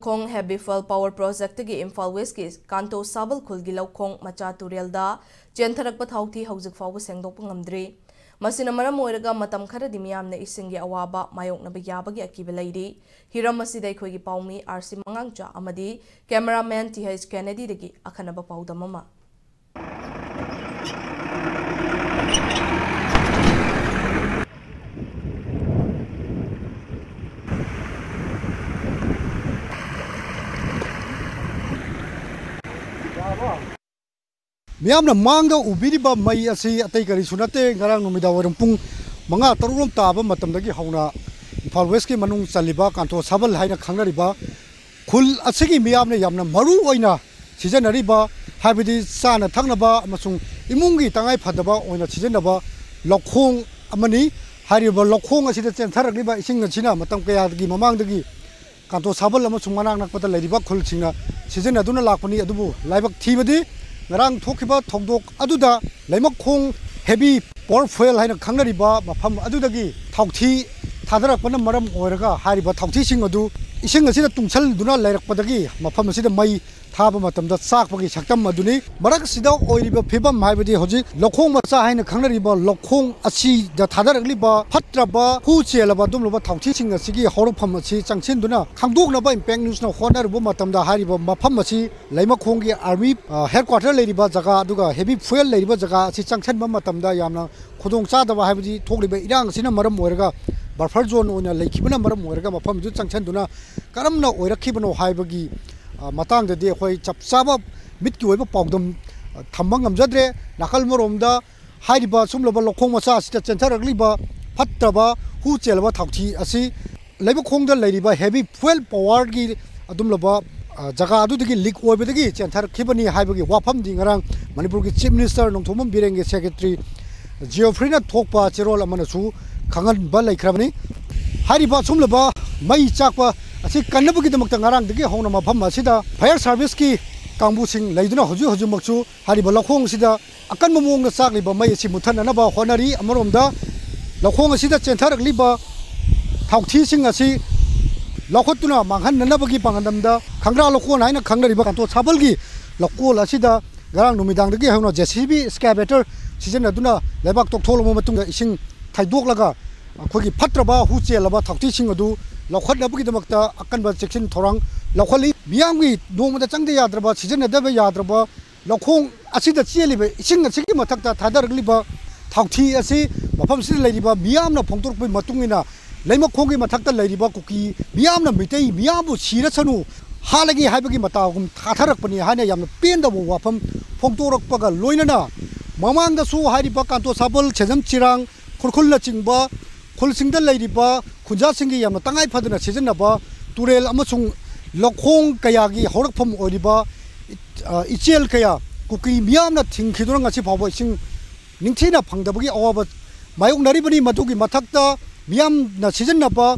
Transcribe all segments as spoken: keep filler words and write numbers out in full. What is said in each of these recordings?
ꯈꯣꯡ ꯍꯦꯕꯤ fuel power ꯄ꯭ꯔꯣꯖꯦꯛꯇꯒꯤ Imphal ꯋꯦꯁꯀꯤ ꯀꯥꯟꯇꯣ ꯁꯥꯕꯜ ꯈꯨꯜꯒꯤ ꯂꯧꯈꯣꯡ ꯃꯆꯥ ꯇꯨꯔꯦꯜꯗ ꯆꯦꯟꯊꯔꯛꯄ ꯊꯥꯎꯊꯤ ꯍꯧꯖꯤꯛ ꯐꯥꯎꯕ ꯁꯦꯡꯗꯣꯛꯄ ꯉꯝꯗ꯭ꯔꯤ꯫ ꯃꯁꯤꯅ ꯃꯔꯝ ꯑꯣꯏꯔꯒ ꯃꯇꯝ ꯈꯔꯗꯤ ꯃꯤꯌꯥꯝꯅ ꯏꯁꯤꯡꯒꯤ ꯑꯋꯥꯕ ꯃꯥꯌꯣꯛꯅꯕ ꯌꯥꯕꯒꯤ ꯑꯀꯤꯕ ꯂꯩꯔꯤ꯫ ꯍꯤꯔꯝ ꯑꯁꯤꯗ ꯑꯩꯈꯣꯏꯒꯤ ꯄꯥꯎꯃꯤ ꯑꯥꯔ ꯁꯤ ꯃꯉꯥꯡꯆꯥ ꯑꯃꯗꯤ ꯀꯦꯃꯦꯔꯥꯃꯦꯟ ꯇꯤ ꯍꯩꯆ ꯀꯦꯅꯦꯗꯤꯗꯒꯤ ꯑꯈꯟꯅꯕ ꯄꯥꯎꯗꯝ ꯑꯃ꯫ ꯃꯤꯌꯥꯝꯅ ꯃꯥꯡꯗ ꯎꯕꯤꯔꯤꯕ ꯃꯩ ꯑꯁꯤ ꯑꯇꯩ ꯀꯔꯤꯁꯨ ꯅꯠꯇꯦ, ꯉꯔꯥꯡ ꯅꯨꯃꯤꯗꯥꯡ ꯋꯥꯏꯔꯝ ꯄꯨꯡ ꯃꯉꯥ ꯇꯔꯨꯛ ꯔꯣꯝ ꯇꯥꯕ ꯃꯇꯝꯗꯒꯤ ꯍꯧꯅ ꯏꯝꯐꯥꯜ ꯋꯦꯁꯀꯤ ꯃꯅꯨꯡ ꯆꯜꯂꯤꯕ ꯀꯥꯟꯇꯣ ꯁꯥꯕꯜ ꯍꯥꯏꯅ ꯈꯪꯅꯔꯤꯕ ꯈꯨꯜ ꯑꯁꯤꯒꯤ ꯃꯤꯌꯥꯝꯅ ꯌꯥꯝꯅ ꯃꯔꯨ ꯑꯣꯏꯅ ꯁꯤꯖꯤꯟꯅꯔꯤꯕ, ꯍꯥꯏꯕꯗꯤ ꯆꯥꯅ ꯊꯛꯅꯕ ꯑꯃꯁꯨꯡ ꯏꯃꯨꯡꯒꯤ ꯇꯉꯥꯏ ꯐꯗꯕ ꯑꯣꯏꯅ ꯁꯤꯖꯤꯟꯅꯕ ꯂꯧꯈꯣꯡ ꯑꯃꯅꯤ꯫ ꯍꯥꯏꯔꯤꯕ ꯂꯧꯈꯣꯡ ꯑꯁꯤꯗ ꯆꯦꯟꯊꯔꯛꯂꯤꯕ ꯏꯁꯤꯡ ꯑꯁꯤꯅ ꯃꯇꯝ ꯀꯌꯥꯒꯤ ꯃꯃꯥꯡꯗꯒꯤ ꯀꯥꯟꯇꯣ ꯁꯥꯕꯜ ꯑꯃꯁꯨꯡ ꯃꯅꯥꯛ ꯅꯛꯄꯗ ꯂꯩꯔꯤꯕ ꯈꯨꯜꯁꯤꯡꯅ ꯁꯤꯖꯤꯟꯅꯗꯨꯅ ꯂꯥꯛꯄꯅꯤ꯫ ꯑꯗꯨꯕꯨ ꯂꯥꯏꯕꯛ ꯊꯤꯕꯗꯤ, ꯉꯔꯥꯡ ꯊꯣꯛꯈꯤꯕ ꯊꯧꯗꯣꯛ ꯑꯗꯨꯗ ꯂꯩꯃꯈꯣꯡ ꯍꯦꯕꯤ ꯄꯥꯋꯔ ꯐꯨꯑꯦꯜ ꯍꯥꯏꯅ ꯈꯪꯅꯔꯤꯕ ꯃꯐꯝ ꯑꯗꯨꯗꯒꯤ ꯊꯥꯎꯊꯤ ꯊꯥꯗꯔꯛꯄꯅ ꯃꯔꯝ ꯑꯣꯏꯔꯒ ꯍꯥꯏꯔꯤꯕ ꯊꯥꯎꯊꯤꯁꯤꯡ ꯑꯗꯨ ꯏꯁꯤꯡ ꯑꯁꯤꯗ ꯇꯨꯡꯁꯤꯜꯗꯨꯅ ꯂꯩꯔꯛꯄꯗꯒꯤ ꯃꯐꯝ ꯑꯁꯤꯗ ꯃꯩ ꯊꯥꯕ ꯃꯇꯝꯗ ꯆꯥꯛꯄꯒꯤ ꯁꯛꯇꯝ ꯑꯗꯨꯅꯤ꯫ ꯃꯔꯛꯁꯤꯗ ꯑꯣꯏꯔꯤꯕ ꯐꯤꯕꯝ ꯍꯥꯏꯕꯗꯤ ꯍꯧꯖꯤꯛ ꯂꯧꯈꯣꯡ ꯃꯆꯥ ꯍꯥꯏꯅ ꯈꯪꯅꯔꯤꯕ ꯂꯧꯈꯣꯡ ꯑꯁꯤꯗ ꯊꯥꯗꯔꯛꯂꯤꯕ ꯐꯠꯇ꯭ꯔꯕ ꯍꯨ ꯆꯦꯜꯂꯕ ꯑꯗꯨꯒꯨꯝꯂꯕ ꯊꯥꯎꯊꯤꯁꯤꯡ ꯑꯁꯤꯒꯤ ꯍꯧꯔꯛꯐꯝ ꯑꯁꯤ ꯆꯪꯁꯤꯟꯗꯨꯅ ꯈꯪꯗꯣꯛꯅꯕ ꯏꯝꯄꯦꯛ ꯅ꯭ꯌꯨꯁꯅ ꯍꯣꯠꯅꯔꯨꯕ ꯃꯇꯝꯗ ꯍꯥꯏꯔꯤꯕ ꯃꯐꯝ ꯑꯁꯤ ꯂꯩꯃꯈꯣꯡꯒꯤ ꯑꯥꯔꯃꯤ, ꯑ, ꯍꯦꯗꯀ꯭ꯋꯥꯇꯔ ꯂꯩꯔꯤꯕ ꯖꯒꯥ ꯑꯗꯨꯒ ꯍꯦꯕꯤ ꯐꯨꯑꯦꯜ ꯂꯩꯔꯤꯕ ꯖꯒꯥ ꯑꯁꯤ ꯆꯪꯁꯤꯟꯕ ꯃꯇꯝꯗ ꯌꯥꯝꯅ ꯈꯨꯗꯣꯡꯆꯥꯗꯕ ꯍꯥꯏꯕꯗꯤ ꯊꯣꯛꯂꯤꯕ ꯏꯔꯥꯡ ꯑꯁꯤꯅ ꯃꯔꯝ ꯑꯣꯏꯔꯒ ꯕꯐꯔ ꯖꯣꯟ ꯑꯣꯏꯅ ꯂꯩꯈꯤꯕꯅ ꯃꯔꯝ ꯑꯣꯏꯔꯒ ꯃꯐꯝꯗꯨ ꯆꯪꯁꯤꯟꯗꯨꯅ ꯀꯔꯝꯅ ꯑꯣꯏꯔꯛꯈꯤꯕꯅꯣ ꯍꯥꯏꯕꯒꯤ, ꯑ, ꯃꯇꯥꯡꯗꯗꯤ ꯑꯩꯈꯣꯏ ꯆꯞ ꯆꯥꯕ ꯃꯤꯠꯀꯤ ꯑꯣꯏꯕ ꯄꯥꯎꯗꯝ, ꯑ, ꯊꯝꯕ ꯉꯝꯖꯗ꯭ꯔꯦ꯫ ꯅꯥꯀꯜ ꯑꯃꯔꯣꯝꯗ ꯍꯥꯏꯔꯤꯕ ꯁꯨꯝꯂꯕ ꯂꯧꯈꯣꯡ ꯃꯆꯥ ꯑꯁꯤꯗ ꯆꯦꯟꯊꯔꯛꯂꯤꯕ ꯐꯠꯇ꯭ꯔꯕ ꯍꯨ ꯆꯦꯜꯂꯕ ꯊꯥꯎꯊꯤ ꯑꯁꯤ ꯂꯩꯃꯈꯣꯡꯗ ꯂꯩꯔꯤꯕ ꯍꯦꯕꯤ ꯐꯨꯑꯦꯜ ꯄꯥꯋꯔꯒꯤ ꯑꯗꯨꯝꯂꯕ, ꯑ, ꯖꯒꯥ ꯑꯗꯨꯗꯒꯤ ꯂꯤꯛ ꯑꯣꯏꯕꯗꯒꯤ ꯆꯦꯟꯊꯔꯛꯈꯤꯕꯅꯤ ꯍꯥꯏꯕꯒꯤ ꯋꯥꯐꯝꯗꯤ ꯉꯔꯥꯡ ꯃꯅꯤꯄꯨꯔꯒꯤ ꯆꯤꯐ ꯃꯤꯅꯤꯁꯇꯔ ꯅꯣꯡꯊꯣꯝꯕꯝ ꯕꯤꯔꯦꯟꯒꯤ ꯁꯦꯀ꯭ꯔꯦꯇꯔꯤ ꯖꯤꯑꯣꯐ꯭ꯔꯤꯅ ꯊꯣꯛꯄ ꯆꯦꯔꯣꯜ ꯑꯃꯅꯁꯨ ꯈꯪꯍꯟꯕ ꯂꯩꯈ꯭ꯔꯕꯅꯤ꯫ ꯍꯥꯏꯔꯤꯕ ꯁꯨꯝꯂꯕ ꯃꯩ ꯆꯥꯛꯄ ꯑꯁꯤ ꯀꯟꯅꯕꯒꯤꯗꯃꯛꯇ ꯉꯔꯥꯡꯗꯒꯤ ꯍꯧꯅ ꯃꯐꯝ ꯑꯁꯤꯗ ꯐꯥꯌꯔ ꯁꯥꯔꯚꯤꯁꯀꯤ ꯀꯥꯡꯕꯨꯁꯤꯡ ꯂꯩꯗꯨꯅ ꯍꯧꯖꯤꯛ ꯍꯧꯖꯤꯛꯃꯛꯁꯨ ꯍꯥꯏꯔꯤꯕ ꯂꯧꯈꯣꯡ ꯑꯁꯤꯗ ꯑꯀꯟꯕ ꯃꯑꯣꯡꯗ ꯆꯥꯛꯂꯤꯕ ꯃꯩ ꯑꯁꯤ ꯃꯨꯠꯊꯠꯅꯅꯕ ꯍꯣꯠꯅꯔꯤ꯫ ꯑꯃꯔꯣꯝꯗ ꯂꯧꯈꯣꯡ ꯑꯁꯤꯗ ꯆꯦꯟꯊꯔꯛꯂꯤꯕ ꯊꯥꯎꯊꯤꯁꯤꯡ ꯑꯁꯤ ꯂꯧꯈꯠꯇꯨꯅ ꯃꯥꯡꯍꯟꯅꯅꯕꯒꯤ ꯄꯥꯡꯒꯟꯗꯝꯗ ꯈꯪꯒ꯭ꯔꯥ ꯂꯧꯀꯣꯟ ꯍꯥꯏꯅ ꯈꯪꯅꯔꯤꯕ ꯀꯥꯟꯇꯣ ꯁꯥꯕꯜꯒꯤ ꯂꯧꯀꯣꯜ ꯑꯁꯤꯗ ꯉꯔꯥꯡ ꯅꯨꯃꯤꯗꯥꯡꯗꯒꯤ ꯍꯧꯅ JCB excavator ꯁꯤꯖꯤꯟꯅꯗꯨꯅ ꯂꯩꯕꯥꯛ ꯇꯣꯛꯊꯣꯛꯂꯕ ꯃꯇꯨꯡꯗ ꯏꯁꯤꯡ ꯊꯩꯗꯣꯛꯂꯒ ꯑꯩꯈꯣꯏꯒꯤ ꯐꯠꯇ꯭ꯔꯕ ꯍꯨ ꯆꯦꯜꯂꯕ ꯊꯥꯎꯊꯤꯁꯤꯡ ꯑꯗꯨ ꯂꯧꯈꯠꯅꯕꯒꯤꯗꯃꯛꯇ ꯑꯀꯟꯕ ꯆꯦꯛꯁꯤꯟ ꯊꯧꯔꯥꯡ ꯂꯧꯈꯠꯂꯤ꯫ ꯃꯤꯌꯥꯝꯒꯤ ꯅꯣꯡꯃꯗ ꯆꯪꯗ ꯌꯥꯗ꯭ꯔꯕ, ꯁꯤꯖꯤꯟꯅꯗꯕ ꯌꯥꯗ꯭ꯔꯕ ꯂꯧꯈꯣꯡ ꯑꯁꯤꯗ ꯆꯦꯜꯂꯤꯕ ꯏꯁꯤꯡ ꯑꯁꯤꯒꯤ ꯃꯊꯛꯇ ꯊꯥꯗꯔꯛꯂꯤꯕ ꯊꯥꯎꯊꯤ ꯑꯁꯤ ꯃꯐꯝꯁꯤꯗ ꯂꯩꯔꯤꯕ ꯃꯤꯌꯥꯝꯅ ꯐꯣꯡꯗꯣꯔꯛꯄꯒꯤ ꯃꯇꯨꯡ ꯏꯟꯅ ꯂꯩꯃꯈꯣꯡꯒꯤ ꯃꯊꯛꯇ ꯂꯩꯔꯤꯕ ꯀꯨꯀꯤ ꯃꯤꯌꯥꯝꯅ, ꯃꯤꯇꯩ ꯃꯤꯌꯥꯝꯕꯨ ꯁꯤꯔꯁꯅꯨ, ꯍꯥꯠꯂꯒꯦ ꯍꯥꯏꯕꯒꯤ ꯃꯇꯥꯒꯨꯝ ꯊꯥꯊꯔꯛꯄꯅꯤ ꯍꯥꯏꯅ ꯌꯥꯝꯅ ꯄꯦꯟꯗꯕ ꯋꯥꯐꯝ ꯐꯣꯡꯗꯣꯔꯛꯄꯒ ꯂꯣꯏꯅꯅ ꯃꯃꯥꯡꯗꯁꯨ ꯍꯥꯏꯔꯤꯕ ꯀꯥꯟꯇꯣ ꯁꯥꯕꯜ, ꯁꯦꯖꯝ ꯆꯤꯔꯥꯡ, ꯈꯨꯔꯈꯨꯜꯅꯆꯤꯡꯕ ꯈꯨꯜꯁꯤꯡꯗ ꯂꯩꯔꯤꯕ ꯈꯨꯟꯖꯥꯁꯤꯡꯒꯤ ꯌꯥꯝꯅ ꯇꯉꯥꯏ ꯐꯗꯅ ꯁꯤꯖꯤꯟꯅꯕ ꯇꯨꯔꯦꯜ ꯑꯃꯁꯨꯡ ꯂꯧꯈꯣꯡ ꯀꯌꯥꯒꯤ ꯍꯧꯔꯛꯐꯝ ꯑꯣꯏꯔꯤꯕ, ꯑ, ꯏꯆꯦꯜ ꯀꯌꯥ ꯀꯨꯀꯤ ꯃꯤꯌꯥꯝꯅ ꯊꯤꯡꯈꯤꯗꯨꯅ ꯉꯁꯤ ꯐꯥꯎꯕ ꯏꯁꯤꯡ ꯅꯤꯡꯊꯤꯅ ꯐꯪꯗꯕꯒꯤ ꯑꯋꯥꯕ ꯃꯥꯌꯣꯛꯅꯔꯤꯕꯅꯤ꯫ ꯃꯗꯨꯒꯤ ꯃꯊꯛꯇ ꯃꯤꯌꯥꯝꯅ ꯁꯤꯖꯤꯟꯅꯕ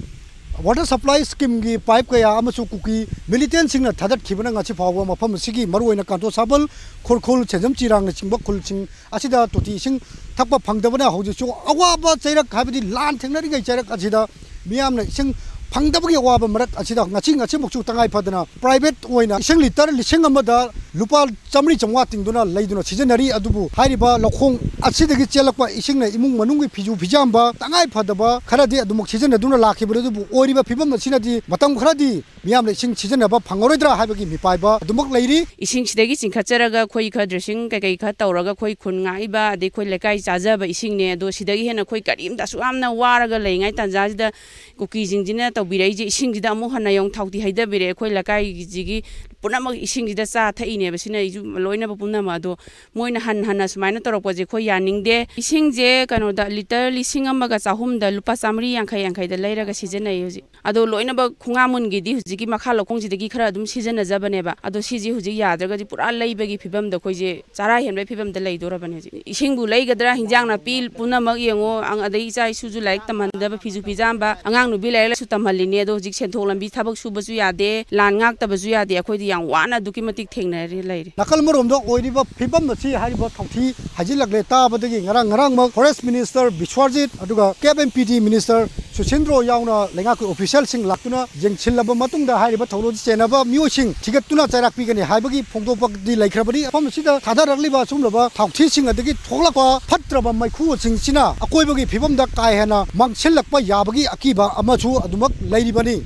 water supply schemeꯒꯤ pipe ꯀꯌꯥ ꯑꯃꯁꯨ ꯀꯨꯀꯤ militantꯁꯤꯡꯅ ꯊꯥꯗꯠꯈꯤꯕꯅ ꯉꯁꯤ ꯐꯥꯎꯕ ꯃꯐꯝ ꯑꯁꯤꯒꯤ ꯃꯔꯨꯑꯣꯏꯅ ꯀꯥꯟꯇꯣ ꯁꯥꯕꯜ, ꯈꯨꯔꯈꯨꯜ, ꯁꯦꯟꯖꯝ ꯆꯤꯔꯥꯡꯅꯆꯤꯡꯕ ꯈꯨꯜꯁꯤꯡ ꯑꯁꯤꯗ ꯇꯣꯇꯤ ꯏꯁꯤꯡ ꯊꯛꯄ ꯐꯪꯗꯕꯅ ꯍꯧꯖꯤꯛꯁꯨ ꯑꯋꯥꯕ ꯆꯩꯔꯛ, ꯍꯥꯏꯕꯗꯤ ꯂꯥꯟ ꯊꯦꯡꯅꯔꯤꯉꯩ ꯆꯩꯔꯛ ꯑꯁꯤꯗ ꯃꯤꯌꯥꯝꯅ ꯏꯁꯤꯡ ꯐꯪꯗꯕꯒꯤ ꯑꯋꯥꯕ ꯃꯔꯛ ꯑꯁꯤꯗ ꯉꯁꯤ, ꯉꯁꯤꯃꯛꯁꯨ ꯇꯉꯥꯏ ꯐꯗꯅ private ꯑꯣꯏꯅ ꯏꯁꯤꯡ litre ꯂꯤꯁꯤꯡ ꯑꯃꯗ ꯂꯨꯄꯥ ꯆꯥꯝꯃꯔꯤ ꯆꯥꯝꯃꯉꯥ ꯇꯤꯡꯗꯨꯅ ꯂꯩꯗꯨꯅ ꯁꯤꯖꯤꯟꯅꯔꯤ꯫ ꯑꯗꯨꯕꯨ ꯍꯥꯏꯔꯤꯕ ꯂꯧꯈꯣꯡ ꯑꯁꯤꯗꯒꯤ ꯆꯦꯜꯂꯛꯄ ꯏꯁꯤꯡꯅ ꯏꯃꯨꯡ ꯃꯅꯨꯡꯒꯤ ꯐꯤꯖꯨ ꯐꯤꯖꯥꯝꯕ ꯇꯉꯥꯏ ꯐꯗꯕ ꯈꯔꯗꯤ ꯑꯗꯨꯃꯛ ꯁꯤꯖꯤꯟꯅꯗꯨꯅ ꯂꯥꯛꯈꯤꯕꯅꯤ꯫ ꯑꯗꯨꯕꯨ ꯑꯣꯏꯔꯤꯕ ꯐꯤꯕꯝ ꯑꯁꯤꯅꯗꯤ ꯃꯇꯝ ꯈꯔꯗꯤ ꯃꯤꯌꯥꯝꯅ ꯏꯁꯤꯡ ꯁꯤꯖꯤꯟꯅꯕ ꯐꯪꯉꯔꯣꯏꯗ꯭ꯔꯥ ꯍꯥꯏꯕꯒꯤ ꯃꯤꯄꯥꯏꯕ ꯑꯗꯨꯃꯛ ꯂꯩꯔꯤ꯫ ꯏꯁꯤꯡꯁꯤꯗꯒꯤ ꯆꯤꯡꯈꯠꯆꯔꯒ ꯑꯩꯈꯣꯏ ꯈꯔ dressing ꯀꯩꯀꯩ ꯈꯔ ꯇꯧꯔꯒ ꯑꯩꯈꯣꯏ ꯈꯨꯟ ꯉꯥꯛꯏꯕ, ꯑꯗꯩ ꯑꯩꯈꯣꯏ ꯂꯩꯀꯥꯏ ꯆꯥꯖꯕ ꯏꯁꯤꯡꯅꯦ꯫ ꯑꯗꯣ ꯁꯤꯗꯒꯤ ꯍꯦꯟꯅ ꯑꯩꯈꯣꯏ ꯀꯔꯤꯝꯇ ꯑꯁꯨꯛ ꯌꯥꯝꯅ ꯋꯥꯔꯒ ꯂꯩꯔꯤꯉꯩ ꯇꯥꯟꯖꯥꯁꯤꯗ ꯀꯨꯀꯤꯁꯤꯡꯁꯤꯅ ꯇꯧꯕꯤꯔꯛꯏꯁꯦ, ꯏꯁꯤꯡꯁꯤꯗ ꯑꯃꯨꯛ ꯍꯟꯅ ꯌꯣꯡ ꯊꯥꯎꯇꯤ ꯍꯩꯗꯕꯤꯔꯛꯑꯦ꯫ ꯑꯩꯈꯣꯏ ꯂꯩꯀꯥꯏꯒꯤꯁꯤꯒꯤ ꯄꯨꯝꯅꯃꯛ ꯏꯁꯤꯡꯁꯤꯗ ꯆꯥ ꯊꯛꯏꯅꯦꯕ꯫ ꯁꯤꯅ ꯑꯩꯁꯨ ꯂꯣꯏꯅꯕ ꯄꯨꯝꯅꯃꯛ꯫ ꯑꯗꯣ ꯃꯣꯏꯅ ꯍꯟ ꯍꯟꯅ ꯁꯨꯃꯥꯏꯅ ꯇꯧꯔꯛꯄꯁꯦ ꯑꯩꯈꯣꯏ ꯌꯥꯅꯤꯡꯗꯦ꯫ ꯏꯁꯤꯡꯁꯦ ꯀꯩꯅꯣꯗ litre ꯂꯤꯁꯤꯡ ꯑꯃꯒ ꯆꯍꯨꯝꯗ ꯂꯨꯄꯥ ꯆꯥꯝꯃꯔꯤ ꯌꯥꯡꯈꯩ ꯌꯥꯡꯈꯩꯗ ꯂꯩꯔꯒ ꯁꯤꯖꯤꯟꯅꯩ ꯍꯧꯖꯤꯛ꯫ ꯑꯗꯣ ꯂꯣꯏꯅꯃꯛ ꯈꯣꯡꯉꯥꯝ ꯃꯨꯟꯒꯤꯗꯤ ꯍꯧꯖꯤꯛ ꯍꯧꯖꯤꯛꯀꯤ ꯃꯈꯥ ꯂꯧꯈꯣꯡꯁꯤꯗꯒꯤ ꯈꯔ ꯑꯗꯨꯝ ꯁꯤꯖꯤꯟꯅꯖꯕꯅꯦꯕ꯫ ꯑꯗꯣ ꯁꯤꯁꯦ ꯍꯧꯖꯤꯛ ꯌꯥꯗ꯭ꯔꯒꯗꯤ ꯄꯨꯔꯥ ꯂꯩꯕꯒꯤ ꯐꯤꯕꯝꯗ ꯑꯩꯈꯣꯏꯁꯦ ꯆꯔꯥ ꯍꯦꯟꯕꯒꯤ ꯐꯤꯕꯝꯗ ꯂꯩꯗꯣꯔꯕꯅꯦ ꯍꯧꯖꯤꯛ꯫ ꯏꯁꯤꯡꯕꯨ ꯂꯩꯒꯗ꯭ꯔꯥ, ꯍꯤꯟꯖꯥꯡ ꯅꯥꯄꯤ ꯄꯨꯝꯅꯃꯛ ꯌꯦꯡꯉꯣ, ꯑꯪ-, ꯑꯗꯩ ꯏꯆꯥ ꯏꯁꯨꯁꯨ ꯂꯥꯏꯔꯤꯛ ꯇꯝꯍꯟꯗꯕ, ꯐꯤꯁꯨ ꯐꯤꯖꯥꯝꯕ, ꯑꯉꯥꯡ ꯅꯨꯄꯤ ꯂꯥꯏꯔꯤꯛ ꯂꯥꯏꯁꯨ ꯇꯝꯍꯜꯂꯤꯅꯦ꯫ ꯑꯗꯣ ꯍꯧꯖꯤꯛ ꯁꯦꯟꯊꯣꯛ ꯂꯝꯕꯤ ꯊꯕꯛ ꯁꯨꯕꯁꯨ ꯌꯥꯗꯦ, ꯂꯥꯟ ꯉꯥꯛꯇꯕꯁꯨ ꯌꯥꯗꯦ꯫ ꯑꯩꯈꯣꯏꯗꯤ ꯌꯥꯝ ꯋꯥꯅ ꯑꯗꯨꯛꯀꯤ ꯃꯇꯤꯛ ꯊꯦꯡꯅꯔꯤ ꯂꯩꯔꯤ꯫ ꯅꯥꯀꯜ ꯑꯃꯔꯣꯝꯗ ꯑꯣꯏꯔꯤꯕ ꯐꯤꯕꯝ ꯑꯁꯤ ꯍꯥꯏꯔꯤꯕ ꯊꯧꯊꯤ ꯍꯩꯖꯤꯜꯂꯛꯂꯦ ꯇꯥꯕꯗꯒꯤ ꯉꯔꯥꯡ, ꯉꯔꯥꯡꯃꯛ Forest Minister ꯕꯤꯁ꯭ꯋꯥꯖꯤꯠ ꯑꯗꯨꯒ K F M P D Minister ꯁꯨꯁꯤꯟꯗ꯭ꯔꯣ ꯌꯥꯎꯅ ꯂꯩꯉꯥꯛꯀꯤ officialꯁꯤꯡ ꯂꯥꯛꯇꯨꯅ ꯌꯦꯡꯁꯤꯜꯂꯕ ꯃꯇꯨꯡꯗ ꯍꯥꯏꯔꯤꯕ ꯊꯧꯗꯣꯛ ꯆꯦꯟꯅꯕ ꯃꯤꯑꯣꯏꯁꯤꯡ ꯊꯤꯒꯠꯇꯨꯅ ꯆꯩꯔꯥꯛ ꯄꯤꯒꯅꯤ ꯍꯥꯏꯕꯒꯤ ꯐꯣꯡꯗꯣꯛꯄꯗꯤ ꯂꯩꯈ꯭ꯔꯕꯅꯤ꯫ ꯃꯐꯝ ꯑꯁꯤꯗ ꯊꯥꯗꯔꯛꯂꯤꯕ ꯑꯁꯨꯝꯂꯕ ꯊꯥꯎꯊꯤꯁꯤꯡ ꯑꯗꯒꯤ ꯊꯣꯛꯂꯛꯄ ꯐꯠꯇ꯭ꯔꯕ ꯃꯩꯈꯨꯁꯤꯡꯁꯤꯅ ꯑꯀꯣꯏꯕꯒꯤ ꯐꯤꯕꯝꯗ ꯀꯥ ꯍꯦꯟꯅ ꯃꯥꯡꯁꯤꯜꯂꯛꯄ ꯌꯥꯕꯒꯤ ꯑꯀꯤꯕ ꯑꯃꯁꯨ ꯑꯗꯨꯃꯛ ꯂꯩꯔꯤꯕꯅꯤ꯫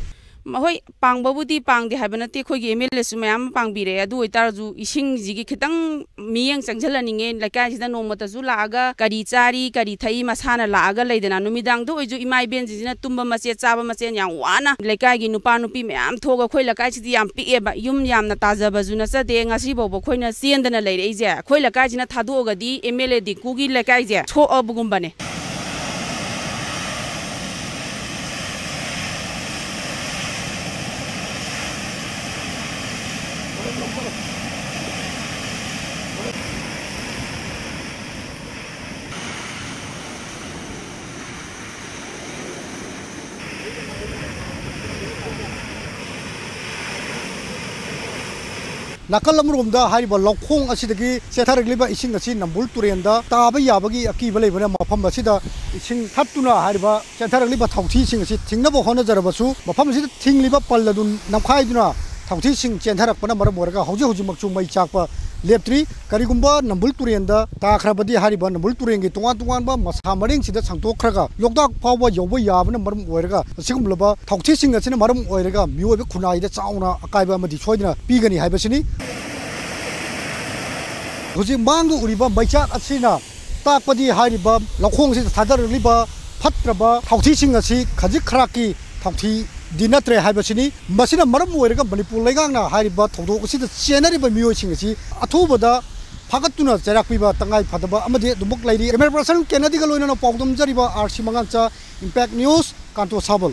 ꯃꯈꯣꯏ ꯄꯥꯡꯕꯕꯨꯗꯤ ꯄꯥꯡꯗꯦ ꯍꯥꯏꯕ ꯅꯠꯇꯦ, ꯑꯩꯈꯣꯏꯒꯤ M L Aꯁꯨ ꯃꯌꯥꯝ ꯑꯃ ꯄꯥꯡꯕꯤꯔꯛꯑꯦ꯫ ꯑꯗꯨ ꯑꯣꯏꯇꯥꯔꯁꯨ ꯏꯁꯤꯡꯁꯤꯒꯤ ꯈꯤꯇꯪ ꯃꯤꯠꯌꯦꯡ ꯆꯪꯁꯤꯜꯍꯟꯅꯤꯡꯉꯦ꯫ ꯂꯩꯀꯥꯏꯁꯤꯗ ꯅꯣꯡꯃꯇꯁꯨ ꯂꯥꯛꯑꯒ ꯀꯔꯤ ꯆꯥꯔꯤ, ꯀꯔꯤ ꯊꯛꯏ, ꯃꯁꯥꯅ ꯂꯥꯛꯑꯒ ꯂꯩꯗꯅ, ꯅꯨꯃꯤꯗꯥꯡꯗ ꯑꯣꯏꯁꯨ ꯏꯃꯥ ꯏꯕꯦꯟꯁꯤꯡꯁꯤꯅ ꯇꯨꯝꯕ ꯃꯆꯦꯠ, ꯆꯥꯕ ꯃꯆꯦꯠ ꯌꯥꯝ ꯋꯥꯅ ꯂꯩꯀꯥꯏꯒꯤ ꯅꯨꯄꯥ ꯅꯨꯄꯤ ꯃꯌꯥꯝ ꯊꯣꯛꯑꯒ, ꯑꯩꯈꯣꯏ ꯂꯩꯀꯥꯏꯁꯤꯗꯤ ꯌꯥꯝ ꯄꯤꯛꯑꯦꯕ, ꯌꯨꯝ ꯌꯥꯝꯅ ꯇꯥꯖꯕꯁꯨ ꯅꯠꯆꯗꯦ꯫ ꯉꯁꯤ ꯐꯥꯎꯕ ꯑꯩꯈꯣꯏꯅ ꯆꯦꯟꯗꯅ ꯂꯩꯔꯛꯏꯁꯦ, ꯑꯩꯈꯣꯏ ꯂꯩꯀꯥꯏꯁꯤꯅ ꯊꯥꯗꯣꯛꯑꯒꯗꯤ M L A ꯗꯤꯡꯀꯨꯒꯤ ꯂꯩꯀꯥꯏꯁꯦ ꯁꯣꯛꯑꯕꯒꯨꯝꯕꯅꯦ꯫ ꯅꯥꯀꯜ ꯑꯃꯔꯣꯝꯗ ꯍꯥꯏꯔꯤꯕ ꯂꯧꯈꯣꯡ ꯑꯁꯤꯗꯒꯤ ꯆꯦꯟꯊꯔꯛꯂꯤꯕ ꯏꯁꯤꯡ ꯑꯁꯤ ꯅꯝꯕꯨꯜ ꯇꯨꯔꯦꯟꯗ ꯇꯥꯕ ꯌꯥꯕꯒꯤ ꯑꯀꯤꯕ ꯂꯩꯕꯅ, ꯃꯐꯝ ꯑꯁꯤꯗ ꯏꯁꯤꯡ ꯊꯠꯇꯨꯅ ꯍꯥꯏꯔꯤꯕ ꯆꯦꯟꯊꯔꯛꯂꯤꯕ ꯊꯥꯎꯊꯤꯁꯤꯡ ꯑꯁꯤ ꯊꯤꯡꯅꯕ ꯍꯣꯠꯅꯖꯔꯕꯁꯨ, ꯃꯐꯝ ꯑꯁꯤꯗ ꯊꯤꯡꯂꯤꯕ ꯄꯜ ꯑꯗꯨ ꯅꯝꯈꯥꯏꯗꯨꯅ ꯊꯥꯎꯊꯤꯁꯤꯡ ꯆꯦꯟꯊꯔꯛꯄꯅ ꯃꯔꯝ ꯑꯣꯏꯔꯒ ꯍꯧꯖꯤꯛ ꯍꯧꯖꯤꯛꯃꯛꯁꯨ ꯃꯩ ꯆꯥꯛꯄ ꯂꯦꯞꯇ꯭ꯔꯤ꯫ ꯀꯔꯤꯒꯨꯝꯕ ꯅꯝꯕꯨꯜ ꯇꯨꯔꯦꯟꯗ ꯇꯥꯈ꯭ꯔꯕꯗꯤ, ꯍꯥꯏꯔꯤꯕ ꯅꯝꯕꯨꯜ ꯇꯨꯔꯦꯟꯒꯤ ꯇꯣꯉꯥꯟ ꯇꯣꯉꯥꯟꯕ ꯃꯁꯥ ꯃꯔꯦꯡꯁꯤꯗ ꯁꯟꯗꯣꯛꯈ꯭ꯔꯒ ꯂꯣꯛꯇꯥꯛ ꯐꯥꯎꯕ ꯌꯧꯕ ꯌꯥꯕꯅ ꯃꯔꯝ ꯑꯣꯏꯔꯒ, ꯑꯁꯤꯒꯨꯝꯂꯕ ꯊꯥꯎꯊꯤꯁꯤꯡ ꯑꯁꯤꯅ ꯃꯔꯝ ꯑꯣꯏꯔꯒ ꯃꯤꯑꯣꯏꯕ ꯈꯨꯟꯅꯥꯏꯗ ꯆꯥꯎꯅ ꯑꯀꯥꯏꯕ ꯑꯃꯗꯤ ꯁꯣꯏꯗꯅ ꯄꯤꯒꯅꯤ ꯍꯥꯏꯕꯁꯤꯅꯤ꯫ ꯍꯧꯖꯤꯛ ꯃꯥꯡꯗ ꯎꯔꯤꯕ ꯃꯩꯆꯥꯛ ꯑꯁꯤꯅ ꯇꯥꯛꯄꯗꯤ, ꯍꯥꯏꯔꯤꯕ ꯂꯧꯈꯣꯡꯁꯤꯗ ꯊꯥꯗꯔꯛꯂꯤꯕ ꯐꯠꯇ꯭ꯔꯕ ꯊꯥꯎꯊꯤꯁꯤꯡ ꯑꯁꯤ ꯈꯖꯤꯛ ꯈꯔꯥꯛꯀꯤ ꯊꯥꯎꯊꯤꯗꯤ ꯅꯠꯇ꯭ꯔꯦ ꯍꯥꯏꯕꯁꯤꯅꯤ꯫ ꯃꯁꯤꯅ ꯃꯔꯝ ꯑꯣꯏꯔꯒ ꯃꯅꯤꯄꯨꯔ ꯂꯩꯉꯥꯛꯅ ꯍꯥꯏꯔꯤꯕ ꯊꯧꯗꯣꯛ ꯑꯁꯤꯗ ꯆꯦꯟꯅꯔꯤꯕ ꯃꯤꯑꯣꯏꯁꯤꯡ ꯑꯁꯤ ꯑꯊꯨꯕꯗ ꯐꯥꯒꯠꯇꯨꯅ ꯆꯩꯔꯥꯛ ꯄꯤꯕ ꯇꯉꯥꯏ ꯐꯗꯕ ꯑꯃꯗꯤ ꯑꯗꯨꯃꯛ ꯂꯩꯔꯤ꯫ Camera person ꯀꯦꯅꯗꯤꯒ ꯂꯣꯏꯅꯅ ꯄꯥꯎꯗꯝꯖꯔꯤꯕ R C ꯃꯉꯥꯡꯆꯥ, Impact News, ꯀꯥꯟꯇꯣ ꯁꯥꯕꯜ꯫